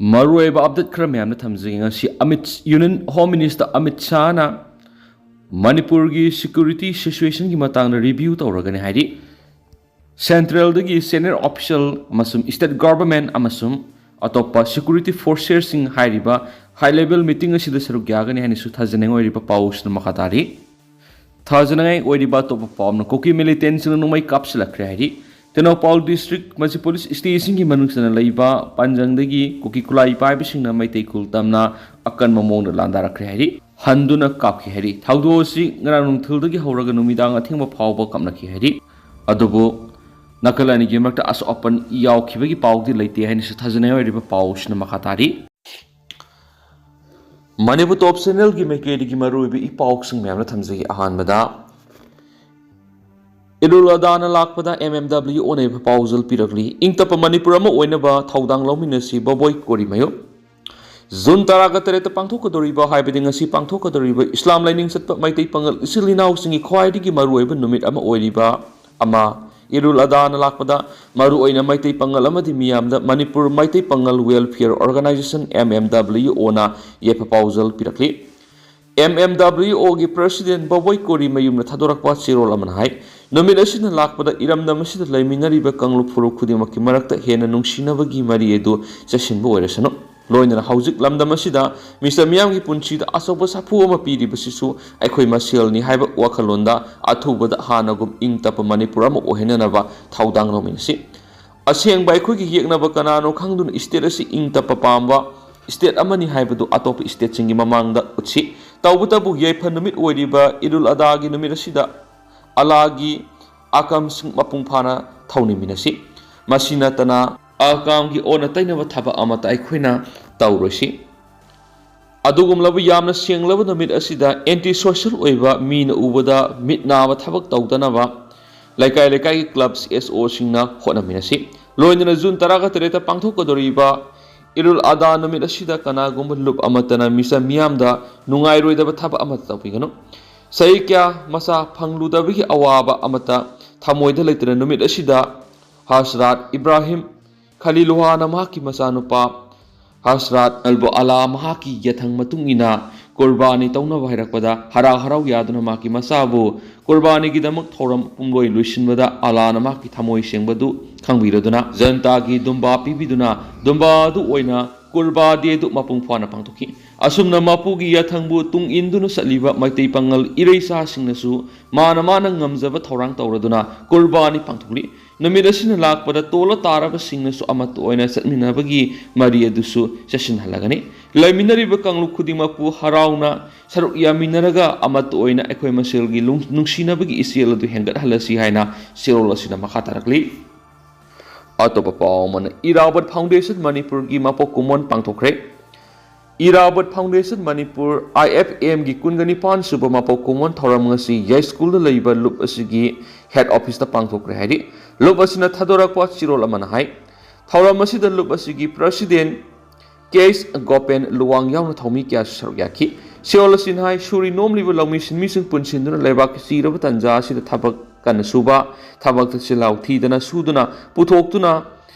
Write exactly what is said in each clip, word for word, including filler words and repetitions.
ꯃꯔꯨꯑꯣꯏꯕ ꯑꯞꯗꯦꯠ ꯈꯔ ꯃꯌꯥꯝꯅ ꯊꯝꯖꯒꯦ꯫ ꯉꯁꯤ Amit, union home minister Amit ꯁꯥꯍꯅ ꯃꯅꯤꯄꯨꯔꯒꯤ ꯁꯦꯀ꯭ꯌꯨꯔꯤꯇꯤ ꯁꯤꯆꯨꯋꯦꯁꯟꯒꯤ ꯃꯇꯥꯡꯗ ꯔꯤꯚ꯭ꯌꯨ ꯇꯧꯔꯒꯅꯤ ꯍꯥꯏꯔꯤ꯫ ꯁꯦꯟꯇ꯭ꯔꯦꯜꯗꯒꯤ ꯁꯦꯅꯤꯌꯔ ꯑꯣꯐꯤꯁꯤꯌꯦꯜ ꯑꯃꯁꯨꯡ ꯁ꯭ꯇꯦꯠ ꯒꯚꯔꯟꯃꯦꯟꯠ ꯑꯃꯁꯨꯡ ꯑꯇꯣꯞꯄ ꯁꯦꯀ꯭ꯌꯨꯔꯤꯇꯤ ꯐꯣꯔꯁꯦꯁꯁꯤꯡ ꯍꯥꯏꯔꯤꯕ ꯍꯥꯏ ꯂꯦꯚꯦꯜ ꯃꯤꯇꯤꯡ ꯑꯁꯤꯗ ꯁꯔꯨꯛ ꯌꯥꯒꯅꯤ ꯍꯥꯏꯅꯁꯨ ꯊꯥꯖꯅꯤꯡꯉꯥꯏ ꯑꯣꯏꯔꯤꯕ ꯄꯥꯎꯁꯤꯅ ꯃꯈꯥ ꯇꯥꯔꯤ꯫ ꯊꯥꯖꯅꯤꯡꯉꯥꯏ ꯑꯣꯏꯔꯤꯕ ꯑꯇꯣꯞꯄ ꯄꯥꯎ ꯑꯃꯅ ꯀꯨꯀꯤ ꯃꯤꯂꯤꯇꯦꯟꯁꯤꯡꯅ ꯅꯣꯡꯃꯩ ꯀꯥꯞꯁꯤꯜꯂꯛꯈ꯭ꯔꯦ ꯍꯥꯏꯔꯤ꯫ ꯇꯦꯡꯅꯧꯄꯥꯜ ꯗꯤꯁꯇ꯭ꯔꯤꯛ ꯃꯆꯤ ꯄꯨꯂꯤꯁ ꯁ꯭ꯇꯦꯁꯟꯒꯤ ꯃꯅꯨꯡꯗ ꯂꯩꯕ ꯄꯥꯟꯖꯪꯗꯒꯤ ꯀꯨꯀꯤ ꯈꯨꯠꯂꯥꯏ ꯄꯥꯏꯕꯁꯤꯡꯅ ꯃꯩꯇꯩ ꯈꯨꯜ ꯇꯝꯅ ꯑꯀꯟꯕ ꯃꯑꯣꯡꯗ ꯂꯥꯟꯗꯥꯔꯛꯈ꯭ꯔꯦ ꯍꯥꯏꯔꯤ꯫ ꯍꯟꯗꯨꯅ ꯀꯥꯞꯈꯤ ꯍꯥꯏꯔꯤ꯫ ꯊꯧꯗꯣꯛ ꯑꯁꯤ ꯉꯔꯥꯡ ꯅꯨꯡꯊꯤꯜꯗꯒꯤ ꯍꯧꯔꯒ ꯅꯨꯃꯤꯗꯥꯡ ꯑꯊꯦꯡꯕ ꯐꯥꯎꯕ ꯀꯥꯞꯅꯈꯤ ꯍꯥꯏꯔꯤ꯫ ꯑꯗꯨꯕꯨ ꯅꯥꯀꯜ ꯑꯅꯤꯒꯤ ꯃꯔꯛꯇ ꯑꯁꯣꯛ ꯑꯄꯟ ꯌꯥꯎꯈꯤꯕꯒꯤ ꯄꯥꯎꯗꯤ ꯂꯩꯇꯦ ꯍꯥꯏꯅꯁꯨ ꯊꯥꯖꯅꯤꯡꯉꯥꯏ ꯑꯣꯏꯔꯤꯕ ꯄꯥꯎꯁꯤꯅ ꯃꯈꯥ ꯇꯥꯔꯤ꯫ ꯃꯅꯤꯄꯨꯔ ꯇꯣꯞ ꯆꯦꯅꯦꯜꯒꯤ ꯃꯥꯏꯀꯩꯗꯒꯤ ꯃꯔꯨꯑꯣꯏꯕ ꯏ ꯄꯥꯎꯁꯤꯡ ꯃꯌꯥꯝꯅ ꯊꯝꯖꯒꯦ꯫ ꯑꯍꯥꯟꯕꯗ, ꯏꯗꯨꯜ ꯑꯗꯥꯅ ꯂꯥꯛꯄꯗ ꯑꯦꯝ ꯑꯦꯝ ꯗꯕ꯭ꯂꯤꯎ ꯑꯣꯅ ꯌꯥꯏꯐ ꯄꯥꯎꯖꯦꯜ ꯄꯤꯔꯛꯂꯤ꯫ ꯏꯪ ꯇꯞꯄ ꯃꯅꯤꯄꯨꯔ ꯑꯃ ꯑꯣꯏꯅꯕ ꯊꯧꯗꯥꯡ ꯂꯧꯃꯤꯟꯅꯁꯤ, ꯕꯣꯕꯣꯏ ꯀꯣꯔꯤꯃꯌꯨꯝ꯫ ꯖꯨꯟ ꯇꯔꯥꯒ ꯇꯔꯦꯠꯇ ꯄꯥꯡꯊꯣꯛꯀꯗꯧꯔꯤꯕ, ꯍꯥꯏꯕꯗꯤ ꯉꯁꯤ ꯄꯥꯡꯊꯣꯛꯀꯗꯧꯔꯤꯕ ꯏꯁꯂꯥꯝ ꯂꯥꯏꯅꯤꯡ ꯆꯠꯄ ꯃꯩꯇꯩ ꯄꯥꯉꯜ ꯏꯆꯤꯜ ꯏꯅꯥꯎꯁꯤꯡꯒꯤ ꯈ꯭ꯋꯥꯏꯗꯒꯤ ꯃꯔꯨꯑꯣꯏꯕ ꯅꯨꯃꯤꯠ ꯑꯃ ꯑꯣꯏꯔꯤꯕ ꯑꯃ, ꯏꯗꯨꯜ ꯑꯗꯥꯅ ꯂꯥꯛꯄꯗ ꯃꯔꯨꯑꯣꯏꯅ ꯃꯩꯇꯩ ꯄꯥꯉꯜ ꯑꯃꯗꯤ ꯃꯤꯌꯥꯝꯗ Manipur Meitei Pangal welfare organisation, M M W ꯑꯣꯅ ꯌꯥꯏꯐ ꯄꯥꯎꯖꯦꯜ ꯄꯤꯔꯛꯂꯤ꯫ ꯑꯦꯝ ꯑꯦꯝ ꯗꯕ꯭ꯂꯤꯎ ꯑꯣꯒꯤ ꯄ꯭ꯔꯁꯤꯗꯦꯟ ꯕꯣꯕꯣꯏ ꯀꯣꯔꯤꯃꯌꯨꯝꯅ ꯊꯥꯗꯣꯔꯛꯄ ꯆꯦꯔꯣꯜ ꯑꯃꯅ ꯍꯥꯏ, ꯅꯨꯃꯤꯠ ꯑꯁꯤꯅ ꯂꯥꯛꯄꯗ ꯏꯔꯝꯗꯝ ꯑꯁꯤꯗ ꯂꯩꯃꯤꯟꯅꯔꯤꯕ ꯀꯥꯡꯂꯨꯞ ꯐꯨꯔꯨꯞ ꯈꯨꯗꯤꯡꯃꯛꯀꯤ ꯃꯔꯛꯇ ꯍꯦꯟꯅ ꯅꯨꯡꯁꯤꯅꯕꯒꯤ ꯃꯔꯤ ꯑꯗꯨ ꯆꯦꯠꯁꯤꯟꯕ ꯑꯣꯏꯔꯁꯅꯨ꯫ ꯂꯣꯏꯅꯅ ꯍꯧꯖꯤꯛ ꯂꯝꯗꯝ ꯑꯁꯤꯗ ꯃꯤꯆꯝ ꯃꯤꯌꯥꯝꯒꯤ ꯄꯨꯟꯁꯤꯗ ꯑꯆꯧꯕ ꯁꯥꯐꯨ ꯑꯃ ꯄꯤꯔꯤꯕꯁꯤꯁꯨ ꯑꯩꯈꯣꯏ ꯃꯁꯦꯜꯅꯤ ꯍꯥꯏꯕ ꯋꯥꯈꯜꯂꯣꯟꯗ ꯑꯊꯨꯕꯗ ꯍꯥꯟꯅꯒꯨꯝ ꯏꯪ ꯇꯞꯄ ꯃꯅꯤꯄꯨꯔ ꯑꯃ ꯑꯣꯏꯍꯟꯅꯅꯕ ꯊꯧꯗꯥꯡ ꯂꯧꯃꯤꯟꯅꯁꯤ꯫ ꯑꯁꯦꯡꯕ ꯑꯩꯈꯣꯏꯒꯤ ꯌꯦꯛꯅꯕ ꯀꯅꯥꯅꯣ ꯈꯪꯗꯨꯅ ꯁ꯭ꯇꯦꯠ ꯑꯁꯤ ꯏꯪ ꯇꯞꯄ ꯄꯥꯝꯕ ꯁ꯭ꯇꯦꯠ ꯑꯃꯅꯤ ꯍꯥꯏꯕꯗꯨ ꯑꯇꯣꯞꯄ ꯁ꯭ꯇꯦꯠꯁꯤꯡꯒꯤ ꯃꯃꯥꯡꯗ ꯎꯠꯁꯤ꯫ ꯇꯧꯕꯇꯕꯨ ꯌꯥꯏꯐ ꯅꯨꯃꯤꯠ ꯑꯣꯏꯔꯤꯕ ꯏꯗꯨꯜ ꯑꯗꯥꯒꯤ ꯅꯨꯃꯤꯠ ꯑꯁꯤꯗ ꯑꯂꯥꯒꯤ ꯑꯀꯝꯁꯤꯡ ꯃꯄꯨꯡ ꯐꯥꯅ ꯊꯧꯅꯤꯃꯤꯟꯅꯁꯤ꯫ ꯃꯁꯤ ꯅꯠꯇꯅ ꯑꯀꯥꯝꯒꯤ ꯑꯣꯟꯅ ꯇꯩꯅꯕ ꯊꯕꯛ ꯑꯃꯠꯇ ꯑꯩꯈꯣꯏꯅ ꯇꯧꯔꯣꯏꯁꯤ꯫ ꯑꯗꯨꯒꯨꯝꯂꯕ ꯌꯥꯝꯅ ꯁꯦꯡꯂꯕ ꯅꯨꯃꯤꯠ ꯑꯁꯤꯗ ꯑꯦꯟꯇꯤ ꯁꯣꯁꯤꯌꯦꯜ ꯑꯣꯏꯕ, ꯃꯤꯅ ꯎꯕꯗ ꯃꯤꯠ ꯅꯥꯕ ꯊꯕꯛ ꯇꯧꯗꯅꯕ ꯂꯩꯀꯥꯏ ꯂꯩꯀꯥꯏꯒꯤ ꯀ꯭ꯂꯕ, ꯁꯤ ꯑꯦꯁ ꯑꯣꯁꯤꯡꯅ ꯍꯣꯠꯅꯃꯤꯟꯅꯁꯤ꯫ ꯂꯣꯏꯅꯅ ꯖꯨꯟ ꯇꯔꯥꯒ ꯇꯔꯦꯠꯇ ꯄꯥꯡꯊꯣꯛꯀꯗꯧꯔꯤꯕ ꯏꯗꯨꯜ ꯑꯗꯥ ꯅꯨꯃꯤꯠ ꯑꯁꯤꯗ ꯀꯅꯥꯒꯨꯝꯕ ꯂꯨꯞ ꯑꯃꯠꯇꯅ ꯃꯤꯆꯝ ꯃꯤꯌꯥꯝꯗ ꯅꯨꯡꯉꯥꯏꯔꯣꯏꯗꯕ ꯊꯕꯛ ꯑꯃꯠꯇ ꯇꯧꯕꯤꯒꯅꯨ꯫ ꯆꯍꯤ ꯀꯌꯥ ꯃꯆꯥ ꯐꯪꯂꯨꯗꯕꯒꯤ ꯑꯋꯥꯕ ꯑꯃꯠꯇ ꯊꯃꯣꯏꯗ ꯂꯩꯇꯅ ꯅꯨꯃꯤꯠ ꯑꯁꯤꯗ ꯍꯁꯔꯥꯠ ꯏꯕ꯭ꯔꯥꯍꯤꯝ ꯈꯂꯤꯂꯨꯍꯥꯅ ꯃꯍꯥꯛꯀꯤ ꯃꯆꯥꯅꯨꯄꯥ ꯍꯁꯔꯥꯠ ꯑꯜꯕꯨ ꯑꯂꯥ ꯃꯍꯥꯛꯀꯤ ꯌꯥꯊꯪ ꯃꯇꯨꯡ ꯏꯟꯅ ꯀꯨꯔꯕꯥꯅꯤ ꯇꯧꯅꯕ ꯍꯥꯏꯔꯛꯄꯗ, ꯍꯔꯥꯎ ꯍꯔꯥꯎ ꯌꯥꯗꯨꯅ ꯃꯍꯥꯛꯀꯤ ꯃꯆꯥꯕꯨ ꯀꯨꯔꯕꯥꯅꯤꯒꯤꯗꯃꯛ ꯊꯧꯔꯝ ꯄꯨꯝꯂꯣꯏ ꯂꯣꯏꯁꯤꯟꯕꯗ ꯑꯂꯥꯅ ꯃꯍꯥꯛꯀꯤ ꯊꯃꯣꯏ ꯁꯦꯡꯕꯗꯨ ꯈꯪꯕꯤꯔꯗꯨꯅ, ꯖꯟꯇꯥꯒꯤ ꯗꯨꯝꯕꯥ ꯄꯤꯕꯤꯗꯨꯅ, ꯗꯨꯝꯕꯥ ꯑꯗꯨ ꯑꯣꯏꯅ ꯀꯨꯔꯕꯥ ꯗꯦ ꯑꯗꯨ ꯃꯄꯨꯡ ꯐꯥꯅ ꯄꯥꯡꯊꯣꯛꯈꯤ꯫ ꯑꯁꯨꯝꯅ ꯃꯄꯨꯒꯤ ꯌꯥꯊꯪꯕꯨ ꯇꯨꯡ ꯏꯟꯗꯨꯅ ꯆꯠꯂꯤꯕ ꯃꯩꯇꯩ ꯄꯥꯉꯜ ꯏꯔꯩꯆꯥꯁꯤꯡꯅꯁꯨ ꯃꯥꯅ ꯃꯥꯅ ꯉꯝꯖꯕ ꯊꯧꯔꯥꯡ ꯇꯧꯔꯗꯨꯅ ꯀꯨꯔꯕꯥꯅꯤ ꯄꯥꯡꯊꯣꯛꯂꯤ꯫ ꯅꯨꯃꯤꯠ ꯑꯁꯤꯅ ꯂꯥꯛꯄꯗ ꯇꯣꯜꯂ ꯇꯥꯔꯕꯁꯤꯡꯅꯁꯨ ꯑꯃꯠꯇ ꯑꯣꯏꯅ ꯆꯠꯃꯤꯟꯅꯕꯒꯤ ꯃꯔꯤ ꯑꯗꯨꯁꯨ ꯆꯦꯠꯁꯤꯟꯍꯜꯂꯒꯅꯤ꯫ ꯂꯩꯃꯤꯟꯅꯔꯤꯕ ꯀꯥꯡꯂꯨꯞ ꯈꯨꯗꯤꯡꯃꯛꯄꯨ ꯍꯔꯥꯎꯅ ꯁꯔꯨꯛ ꯌꯥꯃꯤꯟꯅꯔꯒ ꯑꯃꯠꯇ ꯑꯣꯏꯅ ꯑꯩꯈꯣꯏ ꯃꯁꯦꯜꯒꯤ ꯂꯨꯡ-, ꯅꯨꯡꯁꯤꯅꯕꯒꯤ ꯏꯆꯦꯜ ꯑꯗꯨ ꯍꯦꯟꯒꯠꯍꯜꯂꯁꯤ ꯍꯥꯏꯅ ꯆꯦꯔꯣꯜ ꯑꯁꯤꯅ ꯃꯈꯥ ꯇꯥꯔꯛꯂꯤ꯫ ꯑꯇꯣꯞꯄ ꯄꯥꯎ ꯑꯃꯅ, ꯏꯔꯥꯕꯠ ꯐꯥꯎꯟꯗꯦꯁꯟ ꯃꯅꯤꯄꯨꯔꯒꯤ ꯃꯄꯣꯛ ꯀꯨꯝꯑꯣꯟ ꯄꯥꯡꯊꯣꯛꯈ꯭ꯔꯦ꯫ ꯏꯔꯥꯕꯠ ꯐꯥꯎꯟꯗꯦꯁꯟ ꯃꯅꯤꯄꯨꯔ, ꯑꯥꯏ ꯑꯦꯐ ꯑꯦꯝꯒꯤ ꯀꯨꯟꯒ ꯅꯤꯄꯥꯟ ꯁꯨꯕ ꯃꯄꯣꯛ ꯀꯨꯝꯑꯣꯟ ꯊꯧꯔꯝ ꯉꯁꯤ ꯌꯥꯏꯁ꯭ꯀꯨꯜꯗ ꯂꯩꯕ ꯂꯨꯞ ꯑꯁꯤꯒꯤ ꯍꯦꯗ ꯑꯣꯐꯤꯁꯇ ꯄꯥꯡꯊꯣꯛꯈ꯭ꯔꯦ ꯍꯥꯏꯔꯤ꯫ ꯂꯨꯞ ꯑꯁꯤꯅ ꯊꯥꯗꯣꯔꯛꯄ ꯆꯦꯔꯣꯜ ꯑꯃꯅ ꯍꯥꯏ, ꯊꯧꯔꯝ ꯑꯁꯤꯗ ꯂꯨꯞ ꯑꯁꯤꯒꯤ ꯄ꯭ꯔꯁꯤꯗꯦꯟ ꯀꯦ ꯑꯦꯁ ꯒꯣꯄꯦꯟ ꯂꯨꯋꯥꯡ ꯌꯥꯎꯅ ꯊꯧꯃꯤ ꯀꯌꯥꯁꯨ ꯁꯔꯨꯛ ꯌꯥꯈꯤ꯫ ꯆꯦꯔꯣꯜ ꯑꯁꯤꯅ ꯍꯥꯏ, ꯁꯨꯔꯤ ꯅꯣꯝꯂꯤꯕ ꯂꯧꯃꯤ ꯁꯤꯟꯃꯤꯁꯤꯡ ꯄꯨꯟꯁꯤꯟꯗꯨꯅ ꯂꯩꯕꯥꯛꯀꯤ ꯆꯤꯔꯕ ꯇꯟꯖꯥ ꯑꯁꯤꯗ ꯊꯕꯛ ꯀꯟꯅ ꯁꯨꯕ, ꯊꯕꯛꯇ ꯆꯤꯜꯍꯥꯎ ꯊꯤꯗꯅ ꯁꯨꯗꯨꯅ ꯄꯨꯊꯣꯛꯇꯨꯅ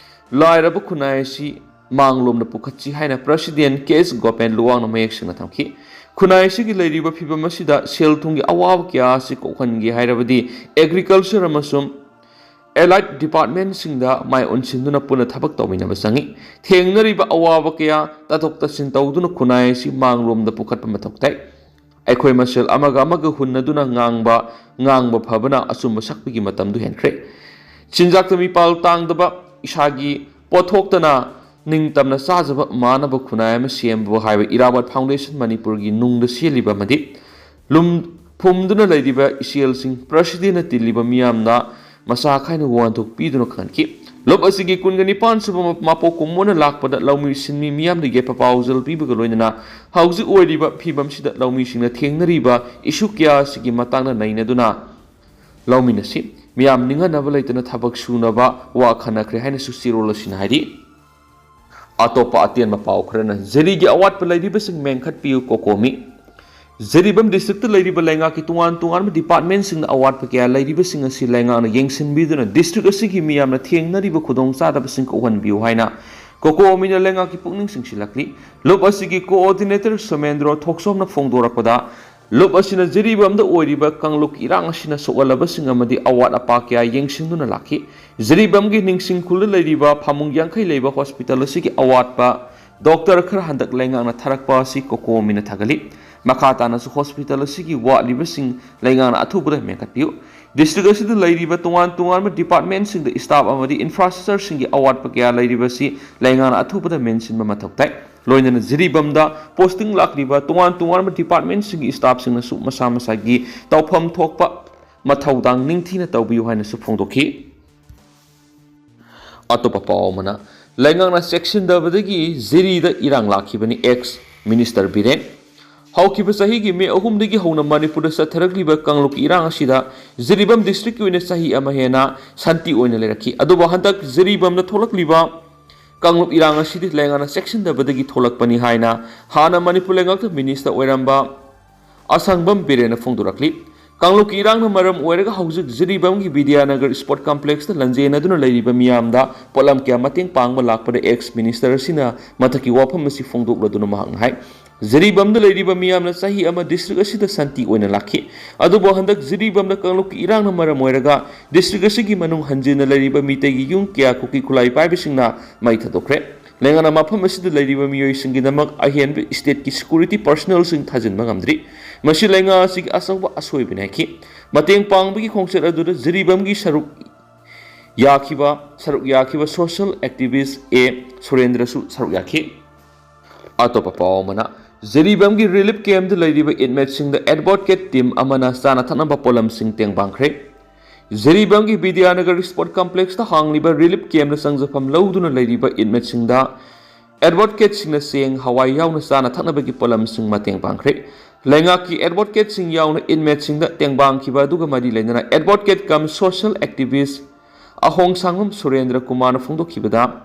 ꯂꯥꯏꯔꯕ ꯈꯨꯟꯅꯥꯏ ꯑꯁꯤ ꯃꯥꯡꯂꯣꯝꯗ ꯄꯨꯈꯠꯁꯤ ꯍꯥꯏꯅ ꯄ꯭ꯔꯁꯤꯗꯦꯟ ꯀꯦ ꯑꯦꯁ ꯒꯣꯄꯦꯟ ꯂꯨꯋꯥꯡꯅ ꯃꯌꯦꯛ ꯁꯦꯡꯅ ꯊꯝꯈꯤ꯫ ꯈꯨꯟꯅꯥꯏ ꯑꯁꯤꯒꯤ ꯂꯩꯔꯤꯕ ꯐꯤꯕꯝ ꯑꯁꯤꯗ ꯁꯦꯜ ꯊꯨꯝꯒꯤ ꯑꯋꯥꯕ ꯀꯌꯥ ꯑꯁꯤ ꯀꯣꯛꯍꯟꯒꯦ ꯍꯥꯏꯔꯕꯗꯤ ꯑꯦꯒ꯭ꯔꯤꯀꯜꯆꯔ ꯑꯃꯁꯨꯡ ꯑꯦꯂꯥꯏꯠ ꯗꯤꯄꯥꯔꯠꯃꯦꯟꯁꯤꯡꯗ ꯃꯥꯏ ꯑꯣꯟꯁꯤꯟꯗꯨꯅ ꯄꯨꯟꯅ ꯊꯕꯛ ꯇꯧꯃꯤꯟꯅꯕ ꯆꯪꯏ꯫ ꯊꯦꯡꯅꯔꯤꯕ ꯑꯋꯥꯕ ꯀꯌꯥ ꯇꯥꯊꯣꯛ ꯇꯥꯁꯤꯟ ꯇꯧꯗꯨꯅ ꯈꯨꯟꯅꯥꯏ ꯑꯁꯤ ꯃꯥꯡꯂꯣꯝꯗ ꯄꯨꯈꯠꯄ ꯃꯊꯧ ꯇꯥꯏ꯫ ꯑꯩꯈꯣꯏ ꯃꯁꯦꯜ ꯑꯃꯒ ꯑꯃꯒ ꯍꯨꯟꯅꯗꯨꯅ ꯉꯥꯡꯕ, ꯉꯥꯡꯕ ꯐꯕꯅ ꯑꯆꯨꯝꯕ ꯁꯛꯄꯒꯤ ꯃꯇꯝꯗꯨ ꯍꯦꯟꯈ꯭ꯔꯦ꯫ ꯆꯤꯟꯖꯥꯛꯇ ꯃꯤꯄꯥꯜ ꯇꯥꯡꯗꯕ, ꯏꯁꯥꯒꯤ ꯄꯣꯠꯊꯣꯛꯇꯅ ꯅꯤꯡꯇꯝꯅ ꯆꯥꯖꯕ ꯃꯥꯟꯅꯕ ꯈꯨꯟꯅꯥꯏ ꯑꯃ ꯁꯦꯝꯕ ꯍꯥꯏꯕ ꯏꯔꯥꯕꯠ ꯐꯥꯎꯟꯗꯦꯁꯟ ꯃꯅꯤꯄꯨꯔꯒꯤ ꯅꯨꯡꯗ ꯆꯦꯜꯂꯤꯕ ꯑꯃꯗꯤ ꯂꯨꯝ ꯐꯨꯝꯗꯨꯅ ꯂꯩꯔꯤꯕ ꯏꯆꯦꯜꯁꯤꯡ ꯄ꯭ꯔꯁꯤꯗꯦꯟꯅ ꯇꯤꯜꯂꯤꯕ ꯃꯤꯌꯥꯝꯅ ꯃꯆꯥ ꯈꯥꯏꯅ ꯋꯥꯍꯟꯊꯣꯛ ꯄꯤꯗꯨꯅ ꯈꯪꯍꯟꯈꯤ꯫ ꯂꯨꯞ ꯑꯁꯤꯒꯤ ꯀꯨꯟꯒ ꯅꯤꯄꯥꯟ ꯁꯨꯕ ꯃꯄꯣꯛ ꯀꯨꯝꯑꯣꯟꯅ ꯂꯥꯛꯄꯗ ꯂꯧꯃꯤ ꯁꯤꯟꯃꯤ ꯃꯤꯌꯥꯝꯗ ꯌꯥꯏꯐ ꯄꯥꯎꯖꯦꯜ ꯄꯤꯕꯒ ꯂꯣꯏꯅꯅ ꯍꯧꯖꯤꯛ ꯑꯣꯏꯔꯤꯕ ꯐꯤꯕꯝꯁꯤꯗ ꯂꯧꯃꯤꯁꯤꯡꯅ ꯊꯦꯡꯅꯔꯤꯕ ꯏꯁꯨ ꯀꯌꯥ ꯑꯁꯤꯒꯤ ꯃꯇꯥꯡꯗ ꯅꯩꯅꯗꯨꯅ ꯂꯧꯃꯤꯟꯅꯁꯤ꯫ ꯃꯤꯌꯥꯝ ꯅꯤꯡꯍꯟꯅꯕ ꯂꯩꯇꯅ ꯊꯕꯛ ꯁꯨꯅꯕ ꯋꯥ ꯈꯟꯅꯈ꯭ꯔꯦ ꯍꯥꯏꯅꯁꯨ ꯆꯦꯔꯣꯜ ꯑꯁꯤꯅ ꯍꯥꯏꯔꯤ꯫ ꯑꯇꯣꯞꯄ ꯑꯇꯦꯟꯕ ꯄꯥꯎ ꯈꯔꯅ, ꯖꯤꯔꯤꯒꯤ ꯑꯋꯥꯠꯄ ꯂꯩꯔꯤꯕꯁꯤꯡ ꯃꯦꯟꯈꯠꯄꯤꯌꯨ, ꯀꯣꯀꯣꯃꯤ꯫ ꯖꯤꯔꯤꯕꯥꯝ ꯗꯤꯁꯇ꯭ꯔꯤꯛꯇ ꯂꯩꯔꯤꯕ ꯂꯩꯉꯥꯛꯀꯤ ꯇꯣꯉꯥꯟ ꯇꯣꯉꯥꯟꯕ ꯗꯤꯄꯥꯔꯠꯃꯦꯟꯁꯤꯡꯅ ꯑꯋꯥꯠꯄ ꯀꯌꯥ ꯂꯩꯔꯤꯕꯁꯤꯡ ꯑꯁꯤ ꯂꯩꯉꯥꯛꯅ ꯌꯦꯡꯁꯤꯟꯕꯤꯗꯨꯅ ꯗꯤꯁꯇ꯭ꯔꯤꯛ ꯑꯁꯤꯒꯤ ꯃꯤꯌꯥꯝꯅ ꯊꯦꯡꯅꯔꯤꯕ ꯈꯨꯗꯣꯡꯆꯥꯗꯕꯁꯤꯡ ꯀꯣꯛꯍꯟꯕꯤꯌꯨ ꯍꯥꯏꯅ ꯀꯣꯀꯣꯃꯤꯅ ꯂꯩꯉꯥꯛꯀꯤ ꯄꯨꯛꯅꯤꯡ ꯆꯤꯡꯁꯤꯜꯂꯛꯂꯤ꯫ ꯂꯨꯞ ꯑꯁꯤꯒꯤ coordinator ꯁꯣꯃꯦꯟꯗ꯭ꯔꯣ ꯊꯣꯛꯆꯣꯝꯅ ꯐꯣꯡꯗꯣꯔꯛꯄꯗ, ꯂꯨꯞ ꯑꯁꯤꯅ ꯖꯤꯔꯤꯕꯥꯝꯗ ꯑꯣꯏꯔꯤꯕ ꯀꯥꯡꯂꯨꯞꯀꯤ ꯏꯔꯥꯡ ꯑꯁꯤꯅ ꯁꯣꯛꯍꯜꯂꯕꯁꯤꯡ ꯑꯃꯗꯤ ꯑꯋꯥꯠ ꯑꯄꯥ ꯀꯌꯥ ꯌꯦꯡꯁꯤꯟꯗꯨꯅ ꯂꯥꯛꯈꯤ꯫ ꯖꯤꯔꯤꯕꯥꯝꯒꯤ ꯅꯤꯡꯁꯤꯡ ꯈꯨꯜꯗ ꯂꯩꯔꯤꯕ ꯐꯃꯨꯡ ꯌꯥꯡꯈꯩ ꯂꯩꯕ hospital ꯑꯁꯤꯒꯤ ꯑꯋꯥꯠꯄ doctor ꯈꯔ ꯍꯟꯗꯛ ꯂꯩꯉꯥꯛꯅ ꯊꯥꯔꯛꯄ ꯑꯁꯤ ꯀꯣꯀꯣꯃꯤꯅ ꯊꯥꯒꯠꯂꯤ꯫ ꯃꯈꯥ ꯇꯥꯅꯁꯨ hospital ꯑꯁꯤꯒꯤ ꯋꯥꯠꯂꯤꯕꯁꯤꯡ ꯂꯩꯉꯥꯛꯅ ꯑꯊꯨꯕꯗ ꯃꯦꯟꯈꯠꯄꯤꯌꯨ꯫ District ꯑꯁꯤꯗ ꯂꯩꯔꯤꯕ ꯇꯣꯉꯥꯟ ꯇꯣꯉꯥꯟꯕ departmentꯁꯤꯡꯗ staff ꯑꯃꯗꯤ infrastructureꯁꯤꯡꯒꯤ ꯑꯋꯥꯠꯄ ꯀꯌꯥ ꯂꯩꯔꯤꯕꯁꯤ ꯂꯩꯉꯥꯛꯅ ꯑꯊꯨꯕꯗ ꯃꯦꯟꯁꯤꯟꯕ ꯃꯊꯧ ꯇꯥꯏ꯫ ꯂꯣꯏꯅꯅ ꯖꯤꯔꯤꯕꯥꯝꯗ posting ꯂꯥꯛꯂꯤꯕ ꯇꯣꯉꯥꯟ ꯇꯣꯉꯥꯟꯕ departmentꯁꯤꯡꯒꯤ staffꯁꯤꯡꯅꯁꯨ ꯃꯁꯥ ꯃꯁꯥꯒꯤ ꯇꯧꯐꯝ ꯊꯣꯛꯄ ꯃꯊꯧꯗꯥꯡ ꯅꯤꯡꯊꯤꯅ ꯇꯧꯕꯤꯌꯨ ꯍꯥꯏꯅꯁꯨ ꯐꯣꯡꯗꯣꯛꯈꯤ꯫ ꯑꯇꯣꯞꯄ ꯄꯥꯎ ꯑꯃꯅ, ꯂꯩꯉꯥꯛꯅ ꯆꯦꯛꯁꯤꯟꯗꯕꯗꯒꯤ ꯖꯤꯔꯤꯗ ꯏꯔꯥꯡ ꯂꯥꯛꯈꯤꯕꯅꯤ, ex minister ꯕꯤꯔꯦꯟ꯫ ꯍꯧꯈꯤꯕ ꯆꯍꯤꯒꯤ ꯃꯦ ꯑꯍꯨꯝꯗꯒꯤ ꯍꯧꯅ ꯃꯅꯤꯄꯨꯔꯗ ꯆꯠꯊꯔꯛꯂꯤꯕ ꯀꯥꯡꯂꯨꯞꯀꯤ ꯏꯔꯥꯡ ꯑꯁꯤꯗ ꯖꯤꯔꯤꯕꯥꯝ districtꯀꯤ ꯑꯣꯏꯅ ꯆꯍꯤ ꯑꯃ ꯍꯦꯟꯅ ꯁꯥꯟꯇꯤ ꯑꯣꯏꯅ ꯂꯩꯔꯛꯈꯤ꯫ ꯑꯗꯨꯕꯨ ꯍꯟꯗꯛ ꯖꯤꯔꯤꯕꯥꯝꯗ ꯊꯣꯛꯂꯛꯂꯤꯕ ꯀꯥꯡꯂꯨꯞ ꯏꯔꯥꯡ ꯑꯁꯤꯗꯤ ꯂꯩꯉꯥꯛꯅ ꯆꯦꯛꯁꯤꯟꯗꯕꯗꯒꯤ ꯊꯣꯛꯂꯛꯄꯅꯤ ꯍꯥꯏꯅ ꯍꯥꯟꯅ ꯃꯅꯤꯄꯨꯔ ꯂꯩꯉꯥꯛꯇ minister ꯑꯣꯏꯔꯝꯕ ꯑꯁꯪꯕꯝ ꯕꯤꯔꯦꯟꯅ ꯐꯣꯡꯗꯣꯔꯛꯂꯤ꯫ ꯀꯥꯡꯂꯨꯞꯀꯤ ꯏꯔꯥꯡꯅ ꯃꯔꯝ ꯑꯣꯏꯔꯒ ꯍꯧꯖꯤꯛ ꯖꯤꯔꯤꯕꯥꯝꯒꯤ ꯕꯤꯗ꯭ꯌꯥꯅꯒꯔ sport complexꯇ ꯂꯥꯟꯖꯦꯟꯅꯗꯨꯅ ꯂꯩꯔꯤꯕ ꯃꯤꯌꯥꯝꯗ ꯄꯣꯠꯂꯝ ꯀꯌꯥ ꯃꯇꯦꯡ ꯄꯥꯡꯕ ꯂꯥꯛꯄꯗ ex minister ꯑꯁꯤꯅ ꯃꯊꯛꯀꯤ ꯋꯥꯐꯝ ꯑꯁꯤ ꯐꯣꯡꯗꯣꯛꯂꯗꯨꯅ ꯃꯍꯥꯛꯅ ꯍꯥꯏ, ꯖꯤꯔꯤꯕꯥꯝꯗ ꯂꯩꯔꯤꯕ ꯃꯤꯌꯥꯝꯅ ꯆꯍꯤ ꯑꯃ district ꯑꯁꯤꯗ ꯁꯥꯟꯇꯤ ꯑꯣꯏꯅ ꯂꯥꯛꯈꯤ꯫ ꯑꯗꯨꯕꯨ ꯍꯟꯗꯛ ꯖꯤꯔꯤꯕꯥꯝꯗ ꯀꯥꯡꯂꯨꯞꯀꯤ ꯏꯔꯥꯡꯅ ꯃꯔꯝ ꯑꯣꯏꯔꯒ district ꯑꯁꯤꯒꯤ ꯃꯅꯨꯡ ꯍꯟꯖꯤꯟꯅ ꯂꯩꯔꯤꯕ ꯃꯤꯇꯩꯒꯤ ꯌꯨꯝ ꯀꯌꯥ ꯀꯨꯀꯤ ꯈꯨꯠꯂꯥꯏ ꯄꯥꯏꯕꯁꯤꯡꯅ ꯃꯩ ꯊꯥꯗꯣꯛꯈ꯭ꯔꯦ꯫ ꯂꯩꯉꯥꯛꯅ ꯃꯐꯝ ꯑꯁꯤꯗ ꯂꯩꯔꯤꯕ ꯃꯤꯑꯣꯏꯁꯤꯡꯒꯤꯗꯃꯛ ꯑꯍꯦꯟꯕ stateꯀꯤ security personnelꯁꯤꯡ ꯊꯥꯖꯤꯟꯕ ꯉꯝꯗ꯭ꯔꯤ꯫ ꯃꯁꯤ ꯂꯩꯉꯥꯛ ꯑꯁꯤꯒꯤ ꯑꯆꯧꯕ ꯑꯁꯣꯏꯕꯅꯤ ꯍꯥꯏꯈꯤ꯫ ꯃꯇꯦꯡ ꯄꯥꯡꯕꯒꯤ ꯈꯣꯡꯆꯠ ꯑꯗꯨꯗ ꯖꯤꯔꯤꯕꯥꯝꯒꯤ ꯁꯔꯨꯛ ꯌꯥꯈꯤꯕ, ꯁꯔꯨꯛ ꯌꯥꯈꯤꯕ social activist ꯑꯦ ꯁꯨꯔꯦꯟꯗ꯭ꯔꯁꯨ ꯁꯔꯨꯛ ꯌꯥꯈꯤ꯫ ꯑꯇꯣꯞꯄ ꯄꯥꯎ ꯑꯃꯅ, ꯖꯤꯔꯤꯕꯥꯝꯒꯤ relief campꯇ ꯂꯩꯔꯤꯕ inmateꯁꯤꯡꯗ advocate team ꯑꯃꯅ ꯆꯥꯅ ꯊꯛꯅꯕ ꯄꯣꯠꯂꯝꯁꯤꯡ ꯇꯦꯡꯕꯥꯡꯈ꯭ꯔꯦ꯫ ꯖꯤꯔꯤꯕꯥꯝꯒꯤ ꯕꯤꯗ꯭ꯌꯥꯅꯒꯔ sport complexꯇ ꯍꯥꯡꯂꯤꯕ relief campꯇ ꯆꯪꯖꯐꯝ ꯂꯧꯗꯨꯅ ꯂꯩꯔꯤꯕ inmateꯁꯤꯡꯗ advocateꯁꯤꯡꯅ ꯆꯦꯡ, ꯍꯋꯥꯏ ꯌꯥꯎꯅ ꯆꯥꯅ ꯊꯛꯅꯕꯒꯤ ꯄꯣꯠꯂꯝꯁꯤꯡ ꯃꯇꯦꯡ ꯄꯥꯡꯈ꯭ꯔꯦ꯫ ꯂꯩꯉꯥꯛꯀꯤ advocateꯁꯤꯡ ꯌꯥꯎꯅ inmateꯁꯤꯡꯗ ꯇꯦꯡꯕꯥꯡꯈꯤꯕ ꯑꯗꯨꯒ ꯃꯔꯤ ꯂꯩꯅꯅ advocate cum social activist ꯑꯍꯣꯡꯁꯥꯡꯕꯝ ꯁꯨꯔꯦꯟꯗ꯭ꯔ ꯀꯨꯃꯥꯔꯅ ꯐꯣꯡꯗꯣꯛꯈꯤꯕꯗ,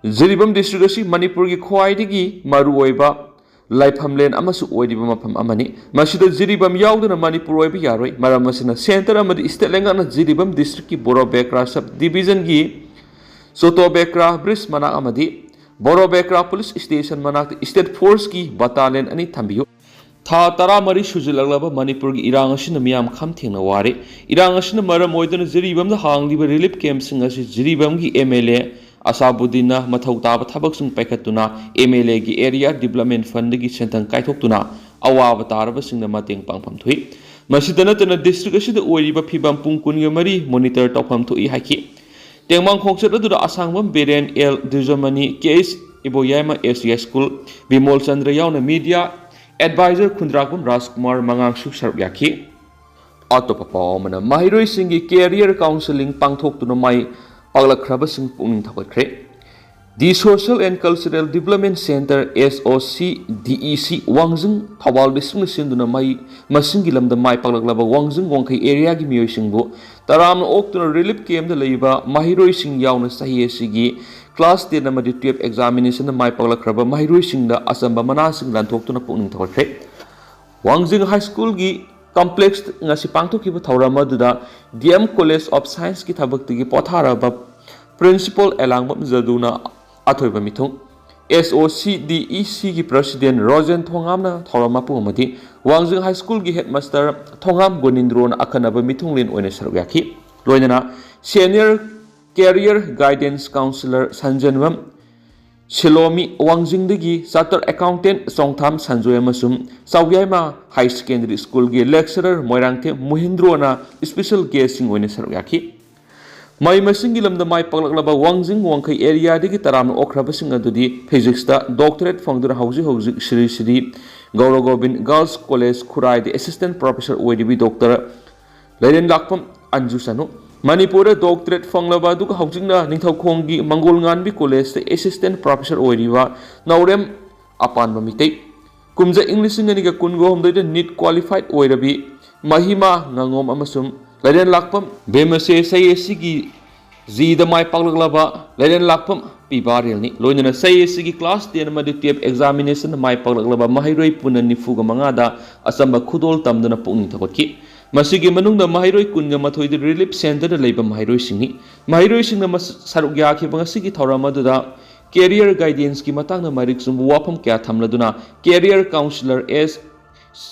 ꯖꯤꯔꯤꯕꯥꯝ district ꯑꯁꯤ ꯃꯅꯤꯄꯨꯔꯒꯤ ꯈ꯭ꯋꯥꯏꯗꯒꯤ ꯃꯔꯨꯑꯣꯏꯕ ꯂꯥꯏꯐꯝꯂꯦꯟ ꯑꯃꯁꯨ ꯑꯣꯏꯔꯤꯕ ꯃꯐꯝ ꯑꯃꯅꯤ꯫ ꯃꯁꯤꯗ ꯖꯤꯔꯤꯕꯥꯝ ꯌꯥꯎꯗꯅ ꯃꯅꯤꯄꯨꯔ ꯑꯣꯏꯕ ꯌꯥꯔꯣꯏ꯫ ꯃꯔꯝ ꯑꯁꯤꯅ centre ꯑꯃꯗꯤ state ꯂꯩꯉꯥꯛꯅ ꯖꯤꯔꯤꯕꯥꯝ districtꯀꯤ ꯕꯣꯔꯣ ꯕꯦꯀ꯭ꯔꯥ sub divisionꯒꯤ ꯁꯣꯇꯣ ꯕꯦꯀ꯭ꯔꯥ ꯕ꯭ꯔꯤꯖ ꯃꯅꯥꯛ ꯑꯃꯗꯤ ꯕꯣꯔꯣ ꯕꯦꯀ꯭ꯔꯥ ꯄꯨꯂꯤꯁ ꯁ꯭ꯇꯦꯁꯟ ꯃꯅꯥꯛꯇ ꯁ꯭ꯇꯦꯠ ꯐꯣꯔꯁꯀꯤ ꯕꯇꯥꯂꯤꯌꯟ ꯑꯅꯤ ꯊꯝꯕꯤꯌꯨ꯫ ꯊꯥ ꯇꯔꯥꯃꯔꯤ ꯁꯨꯖꯤꯜꯂꯛꯂꯕ ꯃꯅꯤꯄꯨꯔꯒꯤ ꯏꯔꯥꯡ ꯑꯁꯤꯅ ꯃꯤꯌꯥꯝ ꯈꯝ ꯊꯦꯡꯅ ꯋꯥꯔꯦ꯫ ꯏꯔꯥꯡ ꯑꯁꯤꯅ ꯃꯔꯝ ꯑꯣꯏꯗꯨꯅ ꯖꯤꯔꯤꯕꯥꯝꯗ ꯍꯥꯡꯂꯤꯕ ꯔꯤꯂꯤꯐ ꯀꯦꯝꯞꯁꯤꯡ ꯑꯁꯤ ꯖꯤꯔꯤꯕꯥꯝꯒꯤ ꯑꯦꯝ ꯑꯦꯜ ꯑꯦ ꯑꯁꯥꯕꯨꯗꯤꯟꯅ ꯃꯊꯧ ꯇꯥꯕ ꯊꯕꯛꯁꯤꯡ ꯄꯥꯏꯈꯠꯇꯨꯅ ꯑꯦꯝ ꯑꯦꯜ ꯑꯦꯒꯤ ꯑꯦꯔꯤꯌꯥ ꯗꯤꯕꯂꯞꯃꯦꯟ ꯐꯟꯗꯒꯤ ꯁꯦꯟꯊꯪ ꯀꯥꯏꯊꯣꯛꯇꯨꯅ ꯑꯋꯥꯕ ꯇꯥꯔꯕꯁꯤꯡꯗ ꯃꯇꯦꯡ ꯄꯥꯡꯐꯝ ꯊꯣꯛꯏ꯫ ꯃꯁꯤꯗ ꯅꯠꯇꯅ ꯗꯤꯁꯇ꯭ꯔꯤꯛ ꯑꯁꯤꯗ ꯑꯣꯏꯔꯤꯕ ꯐꯤꯕꯝ ꯄꯨꯡ ꯀꯨꯟꯒ ꯃꯔꯤ ꯃꯣꯅꯤꯇꯔ ꯇꯧꯐꯝ ꯊꯣꯛꯏ ꯍꯥꯏꯈꯤ꯫ ꯇꯦꯡꯕꯥꯡ ꯈꯣꯡꯆꯠ ꯑꯗꯨꯗ ꯑꯁꯥꯡꯕꯝ ꯕꯤꯔꯦꯟ, ꯑꯦꯜ ꯗꯨꯖꯃꯅꯤ, ꯀꯦ ꯑꯩꯆ ꯏꯕꯣꯌꯥꯏꯃ, ꯑꯦꯁ ꯌꯥꯏꯁ꯭ꯀꯨꯜ ꯕꯤꯃꯣꯜ ꯆꯟꯗ꯭ꯔ ꯌꯥꯎꯅ ꯃꯤꯗꯤꯌꯥ ꯑꯦꯗꯚꯥꯏꯖꯔ ꯈꯨꯟꯗ꯭ꯔꯥꯛꯄꯝ ꯔꯥꯖꯀꯨꯃꯥꯔ ꯃꯉꯥꯡꯁꯨ ꯁꯔꯨꯛ ꯌꯥꯈꯤ꯫ ꯑꯇꯣꯞꯄ ꯄꯥꯎ ꯑꯃꯅ, ꯃꯍꯩꯔꯣꯏꯁꯤꯡꯒꯤ ꯀꯦꯔꯤꯌꯔ ꯀꯥꯎꯟꯁꯦꯂꯤꯡ ꯄꯥꯡꯊꯣꯛꯇꯨꯅ ꯃꯥꯏ ꯄꯥꯛꯂꯛꯈ꯭ꯔꯕꯁꯤꯡ ꯄꯨꯛꯅꯤꯡ ꯊꯧꯒꯠꯈ꯭ꯔꯦ꯫ The Social and Cultural Development Centre, S O C D E C, ꯋꯥꯡꯖꯤꯡ, ꯊꯧꯕꯥꯜ ꯗꯤꯁꯇ꯭ꯔꯤꯛꯅ ꯁꯤꯟꯗꯨꯅ ꯃꯍꯩ ꯃꯁꯤꯡꯒꯤ ꯂꯝꯗ ꯃꯥꯏ ꯄꯥꯛꯂꯛꯂꯕ ꯋꯥꯡꯖꯤꯡ ꯋꯥꯡꯈꯩ ꯑꯦꯔꯤꯌꯥꯒꯤ ꯃꯤꯑꯣꯏꯁꯤꯡꯕꯨ ꯇꯔꯥꯝꯅ ꯑꯣꯛꯇꯨꯅ ꯔꯤꯂꯤꯐ ꯀꯦꯝꯞꯇ ꯂꯩꯕ ꯃꯍꯩꯔꯣꯏꯁꯤꯡ ꯌꯥꯎꯅ ꯆꯍꯤ ꯑꯁꯤꯒꯤ ꯀ꯭ꯂꯥꯁ ꯇꯦꯟ ꯑꯃꯗꯤ ꯇꯨꯌꯦꯜꯞ ꯑꯦꯛꯖꯥꯃꯤꯅꯦꯁꯟꯗ ꯃꯥꯏ ꯄꯥꯛꯂꯛꯈ꯭ꯔꯕ ꯃꯍꯩꯔꯣꯏꯁꯤꯡꯗ ꯑꯆꯝꯕ ꯃꯅꯥꯁꯤꯡ ꯂꯥꯟꯊꯣꯛꯇꯨꯅ ꯄꯨꯛꯅꯤꯡ ꯊꯧꯒꯠꯈ꯭ꯔꯦ꯫ ꯋꯥꯡꯖꯤꯡ ꯍꯥꯏ ꯁ꯭ꯀꯨꯜꯒꯤ ꯀꯝꯄ꯭ꯂꯦꯛꯁꯇ ꯉꯁꯤ ꯄꯥꯡꯊꯣꯛꯈꯤꯕ ꯊꯧꯔꯝ ꯑꯗꯨꯗ ꯗꯤ ꯑꯦꯝ ꯀꯣꯂꯦꯖ ꯑꯣꯐ ꯁꯥꯏꯟꯁꯀꯤ ꯊꯕꯛꯇꯒꯤ ꯄꯣꯊꯥꯔꯕ ꯄ꯭ꯔꯤꯟꯁꯤꯄꯜ ꯑꯦꯂꯥꯡꯕꯝ ꯖꯗꯨꯅ ꯑꯊꯣꯏꯕ ꯃꯤꯊꯨꯡ, S O C D E Cꯒꯤ ꯄ꯭ꯔꯁꯤꯗꯦꯟ ꯔꯣꯖꯦꯟ ꯊꯣꯉꯥꯝꯅ ꯊꯧꯔꯝ ꯃꯄꯨꯡ ꯑꯃꯗꯤ ꯋꯥꯡꯖꯤꯡ ꯍꯥꯏ ꯁ꯭ꯀꯨꯜꯒꯤ ꯍꯦꯗꯃꯥꯁꯇꯔ ꯊꯣꯉꯥꯝ ꯒꯣꯅꯤꯟꯗ꯭ꯔꯣꯅ ꯑꯈꯟꯅꯕ ꯃꯤꯊꯨꯡꯂꯦꯟ ꯑꯣꯏꯅ ꯁꯔꯨꯛ ꯌꯥꯈꯤ꯫ ꯂꯣꯏꯅꯅ senior career guidance counsellor Sanjenbam Shilomi, ꯋꯥꯡꯖꯤꯡꯗꯒꯤ ꯆꯥꯔꯇꯔ ꯑꯦꯀꯥꯎꯟꯇꯦꯟ ꯆꯣꯡꯊꯥꯝ ꯁꯟꯖꯣꯏ ꯑꯃꯁꯨꯡ ꯆꯥꯎꯌꯥꯏꯃ ꯍꯥꯏ ꯁꯦꯀꯦꯟꯗꯔꯤ ꯁ꯭ꯀꯨꯜꯒꯤ ꯂꯦꯛꯆꯔꯔ ꯃꯣꯏꯔꯥꯡꯊꯦꯝ ꯃꯨꯍꯤꯟꯗ꯭ꯔꯣꯅ ꯏꯁꯄꯤꯁꯦꯜ ꯒꯦꯁꯁꯤꯡ ꯑꯣꯏꯅ ꯁꯔꯨꯛ ꯌꯥꯈꯤ꯫ ꯃꯍꯩ ꯃꯁꯤꯡꯒꯤ ꯂꯝꯗ ꯃꯥꯏ ꯄꯥꯛꯂꯛꯂꯕ ꯋꯥꯡꯖꯤꯡ ꯋꯥꯡꯈꯩ ꯑꯦꯔꯤꯌꯥꯗꯒꯤ ꯇꯔꯥꯝꯅ ꯑꯣꯛꯈ꯭ꯔꯕꯁꯤꯡ ꯑꯗꯨꯗꯤ ꯐꯤꯖꯤꯛꯁꯇ ꯗꯣꯛꯇꯔꯦꯠ ꯐꯪꯗꯨꯅ ꯍꯧꯖꯤꯛ ꯍꯧꯖꯤꯛ ꯁ꯭ꯔꯤ ꯁ꯭ꯔꯤ ꯒꯧꯔ ꯒꯣꯕꯤꯟ ꯒꯥꯔꯜꯁ ꯀꯣꯂꯦꯖ ꯈꯨꯔꯥꯏꯗ ꯑꯦꯁꯤꯁꯇꯦꯟ ꯄ꯭ꯔꯣꯐꯦꯁꯔ ꯑꯣꯏꯔꯤꯕꯤ ꯗꯣꯛꯇꯔ ꯂꯩꯔꯦꯟꯂꯥꯛꯄꯝ ꯑꯟꯖꯨ ꯁꯅꯨ, ꯃꯅꯤꯄꯨꯔꯗ ꯗꯣꯛꯇꯔꯦꯠ ꯐꯪꯂꯕ ꯑꯗꯨꯒ ꯍꯧꯖꯤꯛꯅ ꯅꯤꯡꯊꯧꯈꯣꯡꯒꯤ ꯃꯪꯒꯣꯜ ꯉꯥꯟꯕꯤ ꯀꯣꯂꯦꯖꯇ ꯑꯦꯁꯤꯁꯇꯦꯟ ꯄ꯭ꯔꯣꯐꯦꯁꯔ ꯑꯣꯏꯔꯤꯕ ꯅꯥꯎꯔꯦꯝ ꯑꯄꯥꯟꯕ ꯃꯤꯇꯩ, ꯀꯨꯝꯖꯥ ꯏꯪ ꯂꯤꯁꯤꯡ ꯑꯅꯤꯒ ꯀꯨꯟꯒ ꯍꯨꯝꯗꯣꯏꯗ ꯅꯤꯠ ꯀ꯭ꯋꯥꯂꯤꯐꯥꯏꯠ ꯑꯣꯏꯔꯕꯤ ꯃꯍꯤꯃꯥ ꯉꯥꯉꯣꯝ ꯑꯃꯁꯨꯡ ꯂꯩꯔꯦꯟꯂꯥꯛꯄꯝ ꯕꯦꯃꯁꯦ ꯆꯍꯤ ꯑꯁꯤꯒꯤ ꯖꯤꯗ ꯃꯥꯏ ꯄꯥꯛꯂꯛꯂꯕ ꯂꯩꯔꯦꯟꯂꯥꯛꯄꯝ ꯄꯤ ꯕꯥꯔꯦꯜꯅꯤ꯫ ꯂꯣꯏꯅꯅ ꯆꯍꯤ ꯑꯁꯤꯒꯤ ꯀ꯭ꯂꯥꯁ ꯇꯦꯟ ꯑꯃꯗꯤ ꯇꯨꯌꯦꯜꯞ ꯑꯦꯛꯖꯥꯃꯤꯅꯦꯁꯟꯗ ꯃꯥꯏ ꯄꯥꯛꯂꯛꯂꯕ ꯃꯍꯩꯔꯣꯏ ꯄꯨꯟꯅ ꯅꯤꯐꯨꯒ ꯃꯉꯥꯗ ꯑꯆꯝꯕ ꯈꯨꯗꯣꯜ ꯇꯝꯗꯨꯅ ꯄꯨꯛꯅꯤꯡ ꯊꯧꯒꯠꯈꯤ꯫ ꯃꯁꯤꯒꯤ ꯃꯅꯨꯡꯗ ꯃꯍꯩꯔꯣꯏ ꯀꯨꯟꯒ ꯃꯥꯊꯣꯏꯗꯤ relief centreꯗ ꯂꯩꯕ ꯃꯍꯩꯔꯣꯏꯁꯤꯡꯅꯤ꯫ ꯃꯍꯩꯔꯣꯏꯁꯤꯡꯅ ꯃꯁ-, ꯁꯔꯨꯛ ꯌꯥꯈꯤꯕ ꯉꯁꯤꯒꯤ ꯊꯧꯔꯝ ꯑꯗꯨꯗ career guidanceꯀꯤ ꯃꯇꯥꯡꯗ ꯃꯔꯤꯛ ꯆꯨꯝꯕ ꯋꯥꯐꯝ ꯀꯌꯥ ꯊꯝꯂꯗꯨꯅ career counsellor ꯑꯦꯁ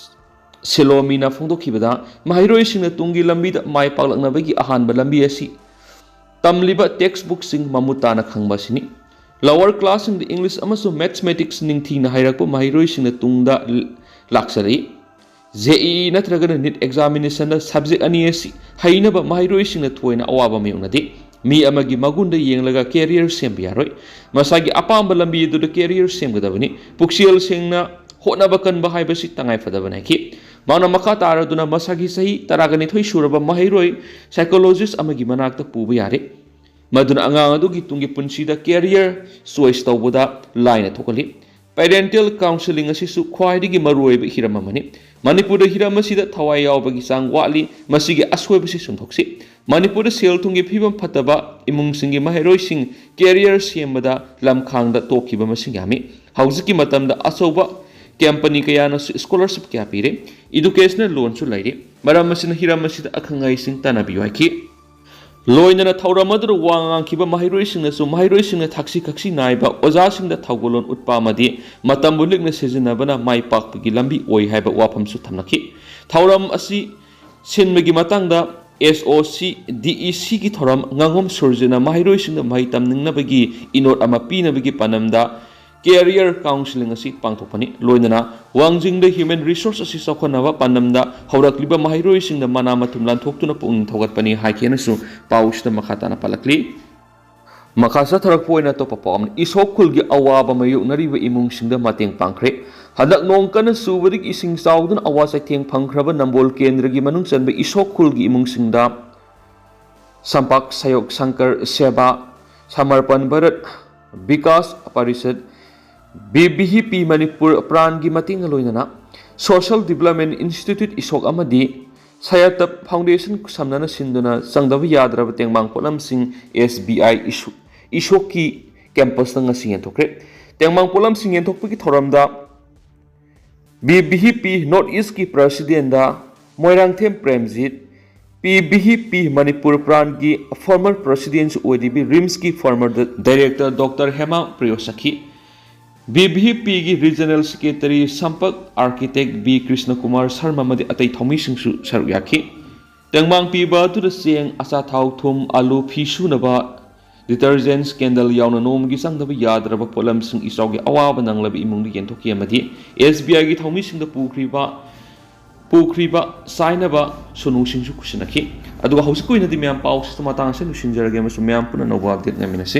ꯁꯤꯂꯣꯃꯤꯅ ꯐꯣꯡꯗꯣꯛꯈꯤꯕꯗ, ꯃꯍꯩꯔꯣꯏꯁꯤꯡꯅ ꯇꯨꯡꯒꯤ ꯂꯝꯕꯤꯗ ꯃꯥꯏ ꯄꯥꯛꯂꯛꯅꯕꯒꯤ ꯑꯍꯥꯟꯕ ꯂꯝꯕꯤ ꯑꯁꯤ ꯇꯝꯂꯤꯕ textbookꯁꯤꯡ ꯃꯃꯨꯠ ꯇꯥꯅ ꯈꯪꯕ ꯑꯁꯤꯅꯤ꯫ Lower classꯁꯤꯡꯗ English ꯑꯃꯁꯨꯡ Mathematics ꯅꯤꯡꯊꯤꯅ ꯍꯩꯔꯛꯄ ꯃꯍꯩꯔꯣꯏꯁꯤꯡꯅ ꯇꯨꯡꯗ ꯂ-, ꯂꯥꯛꯆꯔꯛꯏ꯫ JEE ꯅꯠꯇ꯭ꯔꯒꯅ NEET examinationꯗ subject ꯑꯅꯤ ꯑꯁꯤ ꯍꯩꯅꯕ ꯃꯍꯩꯔꯣꯏꯁꯤꯡꯅ ꯊꯣꯏꯅ ꯑꯋꯥꯕ ꯃꯥꯌꯣꯛꯅꯗꯦ꯫ ꯃꯤ ꯑꯃꯒꯤ ꯃꯒꯨꯟꯗ ꯌꯦꯡꯂꯒ career ꯁꯦꯝꯕ ꯌꯥꯔꯣꯏ꯫ ꯃꯁꯥꯒꯤ ꯑꯄꯥꯝꯕ ꯂꯝꯕꯤ ꯑꯗꯨꯗ career ꯁꯦꯝꯒꯗꯕꯅꯤ꯫ ꯄꯨꯛꯆꯦꯜ ꯁꯦꯡꯅ ꯍꯣꯠꯅꯕ ꯀꯟꯕ ꯍꯥꯏꯕꯁꯤ ꯇꯉꯥꯏ ꯐꯗꯕꯅꯤ ꯍꯥꯏꯈꯤ꯫ ꯃꯍꯥꯛꯅ ꯃꯈꯥ ꯇꯥꯔꯗꯨꯅ ꯃꯁꯥꯒꯤ ꯆꯍꯤ ꯇꯔꯥꯒ ꯅꯤꯊꯣꯏ ꯁꯨꯔꯕ ꯃꯍꯩꯔꯣꯏ psychologist ꯑꯃꯒꯤ ꯃꯅꯥꯛꯇ ꯄꯨꯕ ꯌꯥꯔꯦ꯫ ꯃꯗꯨꯅ ꯑꯉꯥꯡ ꯑꯗꯨꯒꯤ ꯇꯨꯡꯒꯤ ꯄꯨꯟꯁꯤꯗ career choice ꯇꯧꯕꯗ ꯂꯥꯏꯅ ꯊꯣꯛꯍꯜꯂꯤ꯫ Parental counselling ꯑꯁꯤꯁꯨ ꯈ꯭ꯋꯥꯏꯗꯒꯤ ꯃꯔꯨꯑꯣꯏꯕ ꯍꯤꯔꯝ ꯑꯃꯅꯤ꯫ ꯃꯅꯤꯄꯨꯔꯗ ꯍꯤꯔꯝ ꯑꯁꯤꯗ ꯊꯋꯥꯏ ꯌꯥꯎꯕꯒꯤ ꯆꯥꯡ ꯋꯥꯠꯂꯤ꯫ ꯃꯁꯤꯒꯤ ꯑꯁꯣꯏꯕꯁꯤ ꯆꯨꯝꯊꯣꯛꯁꯤ꯫ ꯃꯅꯤꯄꯨꯔꯗ ꯁꯦꯜ ꯊꯨꯝꯒꯤ ꯐꯤꯕꯝ ꯐꯠꯇꯕ ꯏꯃꯨꯡꯁꯤꯡꯒꯤ ꯃꯍꯩꯔꯣꯏꯁꯤꯡ career ꯁꯦꯝꯕꯗ ꯂꯝꯈꯥꯡꯗ ꯇꯣꯛꯈꯤꯕ ꯃꯁꯤꯡ ꯌꯥꯝꯃꯤ꯫ ꯍꯧꯖꯤꯛꯀꯤ ꯃꯇꯝꯗ ꯑꯆꯧꯕ company ꯀꯌꯥꯅꯁꯨ scholarship ꯀꯌꯥ ꯄꯤꯔꯦ꯫ Educational loanꯁꯨ ꯂꯩꯔꯤ꯫ ꯃꯔꯝ ꯑꯁꯤꯅ ꯍꯤꯔꯝ ꯑꯁꯤꯗ ꯑꯈꯪ ꯑꯍꯩꯁꯤꯡ ꯇꯥꯟꯅꯕꯤꯌꯨ ꯍꯥꯏꯈꯤ꯫ ꯂꯣꯏꯅꯅ ꯊꯧꯔꯝ ꯑꯗꯨꯗ ꯋꯥ ꯉꯥꯡꯈꯤꯕ ꯃꯍꯩꯔꯣꯏꯁꯤꯡꯅꯁꯨ ꯃꯍꯩꯔꯣꯏꯁꯤꯡꯅ ꯊꯛꯁꯤ ꯈꯛꯁꯤ ꯅꯥꯏꯕ, ꯑꯣꯖꯥꯁꯤꯡꯗ ꯊꯧꯒꯜꯂꯣꯟ ꯎꯠꯄ ꯑꯃꯗꯤ ꯃꯇꯝꯕꯨ ꯂꯤꯛꯅ ꯁꯤꯖꯤꯟꯅꯕꯅ ꯃꯥꯏ ꯄꯥꯛꯄꯒꯤ ꯂꯝꯕꯤ ꯑꯣꯏ ꯍꯥꯏꯕ ꯋꯥꯐꯝꯁꯨ ꯊꯝꯂꯛꯈꯤ꯫ ꯊꯧꯔꯝ ꯑꯁꯤ ꯁꯤꯟꯕꯒꯤ ꯃꯇꯥꯡꯗ SOC DECꯒꯤ ꯊꯧꯔꯝ ꯉꯥꯉꯣꯝ ꯁꯨꯔꯖꯤꯠꯅ ꯃꯍꯩꯔꯣꯏꯁꯤꯡꯗ ꯃꯍꯩ ꯇꯝꯅꯤꯡꯅꯕꯒꯤ ꯏꯅꯣꯠ ꯑꯃ ꯄꯤꯅꯕꯒꯤ ꯄꯥꯟꯗꯝꯗ career counselling ꯑꯁꯤ ꯄꯥꯡꯊꯣꯛꯄꯅꯤ꯫ ꯂꯣꯏꯅꯅ ꯋꯥꯡꯖꯤꯡꯗ human resource ꯑꯁꯤ ꯆꯥꯎꯈꯠꯅꯕ ꯄꯥꯟꯗꯝꯗ ꯍꯧꯔꯛꯂꯤꯕ ꯃꯍꯩꯔꯣꯏꯁꯤꯡꯗ ꯃꯅꯥ ꯃꯊꯨꯝ ꯂꯥꯟꯊꯣꯛꯇꯨꯅ ꯄꯨꯛꯅꯤꯡ ꯊꯧꯒꯠꯄꯅꯤ ꯍꯥꯏꯈꯤ ꯍꯥꯏꯅꯁꯨ ꯄꯥꯎꯁꯤꯗ ꯃꯈꯥ ꯇꯥꯅ ꯄꯜꯂꯛꯂꯤ꯫ ꯃꯈꯥ ꯆꯠꯊꯔꯛꯄ ꯑꯣꯏꯅ ꯑꯇꯣꯞꯄ ꯄꯥꯎ ꯑꯃꯅ, ꯏꯁꯣꯛ ꯈꯨꯜꯒꯤ ꯑꯋꯥꯕ ꯃꯥꯌꯣꯛꯅꯔꯤꯕ ꯏꯃꯨꯡꯁꯤꯡꯗ ꯃꯇꯦꯡ ꯄꯥꯡꯈ꯭ꯔꯦ꯫ ꯍꯟꯗꯛ ꯅꯣꯡ ꯀꯟꯅ ꯆꯨꯕꯗꯒꯤ ꯏꯁꯤꯡ ꯆꯥꯎꯗꯨꯅ ꯑꯋꯥ ꯆꯩꯊꯦꯡ ꯐꯪꯈ꯭ꯔꯕ ꯅꯝꯕꯣꯜ ꯀꯦꯟꯗ꯭ꯔꯒꯤ ꯃꯅꯨꯡ ꯆꯟꯕ ꯏꯁꯣꯛ ꯈꯨꯜꯒꯤ ꯏꯃꯨꯡꯁꯤꯡꯗ ꯁꯝꯄꯥꯛ ꯁꯌꯣꯛ ꯁꯪꯀꯔ ꯁꯦꯕꯥ, ꯁꯃꯔꯄꯟ ꯚꯥꯔꯠ ꯕꯤꯀꯥꯁ ꯄꯔꯤꯁꯠ, BBHP ꯃꯅꯤꯄꯨꯔ ꯄ꯭ꯔꯥꯟꯒꯤ ꯃꯇꯦꯡꯒ ꯂꯣꯏꯅꯅ Social Development Institute ꯏꯁꯣꯛ ꯑꯃꯗꯤ ꯁꯌꯥꯇꯞ Foundation ꯈꯨꯠꯁꯝꯅꯅ ꯁꯤꯟꯗꯨꯅ ꯆꯪꯗꯕ ꯌꯥꯗ꯭ꯔꯕ ꯇꯦꯡꯕꯥꯡ ꯄꯣꯠꯂꯝꯁꯤꯡ SBI ꯏꯁꯨ-, ꯏꯁꯣꯛꯀꯤ campusꯇ ꯉꯁꯤ ꯌꯦꯟꯊꯣꯛꯈ꯭ꯔꯦ꯫ ꯇꯦꯡꯕꯥꯡ ꯄꯣꯠꯂꯝꯁꯤꯡ ꯌꯦꯟꯊꯣꯛꯄꯒꯤ ꯊꯧꯔꯝꯗ BBHP North Eastꯀꯤ Presidentꯗ Moirangthem Premjit, P V P Manipur ꯄ꯭ꯔꯥꯟꯒꯤ former president ꯑꯣꯏꯔꯤꯕꯤ RIMSꯀꯤ former director Doctor Hema Priyo ꯁꯈꯤ, ꯚꯤ ꯚꯤ ꯄꯤꯒꯤ regional secretary ꯁꯝꯄꯛ architect ꯕꯤ ꯀ꯭ꯔꯤꯁꯅ ꯀꯨꯃꯥꯔ ꯁꯔꯃ ꯑꯃꯗꯤ ꯑꯇꯩ ꯊꯧꯃꯤꯁꯤꯡꯁꯨ ꯁꯔꯨꯛ ꯌꯥꯈꯤ꯫ ꯇꯦꯡꯕꯥꯡ ꯄꯤꯕ ꯑꯗꯨꯗ ꯆꯦꯡ, ꯑꯆꯥꯊꯥꯎ, ꯊꯨꯝ, ꯑꯥꯂꯨ, ꯐꯤ ꯁꯨꯅꯕ, detergents, candle ꯌꯥꯎꯅ ꯅꯣꯡꯃꯒꯤ ꯆꯪꯗꯕ ꯌꯥꯗ꯭ꯔꯕ ꯄꯣꯠꯂꯝꯁꯤꯡ ꯏꯆꯥꯎꯒꯤ ꯑꯋꯥꯕ ꯅꯪꯂꯕ ꯏꯃꯨꯡꯗ ꯌꯦꯟꯊꯣꯛꯈꯤ ꯑꯃꯗꯤ ꯑꯦꯁ ꯕꯤ ꯑꯥꯏꯒꯤ ꯊꯧꯃꯤꯁꯤꯡꯗ ꯄꯨꯈ꯭ꯔꯤꯕ, ꯄꯨꯈ꯭ꯔꯤꯕ ꯆꯥꯏꯅꯕ ꯁꯨꯅꯨꯁꯤꯡꯁꯨ ꯈꯨꯠꯁꯤꯟꯅꯈꯤ꯫ ꯑꯗꯨꯒ ꯍꯧꯖꯤꯛꯀꯤ ꯑꯣꯏꯅꯗꯤ ꯃꯌꯥꯝ ꯄꯥꯎꯁꯤꯗ ꯃꯇꯥꯡ ꯑꯁꯤꯗ ꯂꯣꯏꯁꯤꯟꯖꯔꯒꯦ ꯑꯃꯁꯨꯡ ꯃꯌꯥꯝ ꯄꯨꯟꯅ ꯑꯅꯧꯕ update ꯉꯥꯏꯃꯤꯟꯅꯁꯤ꯫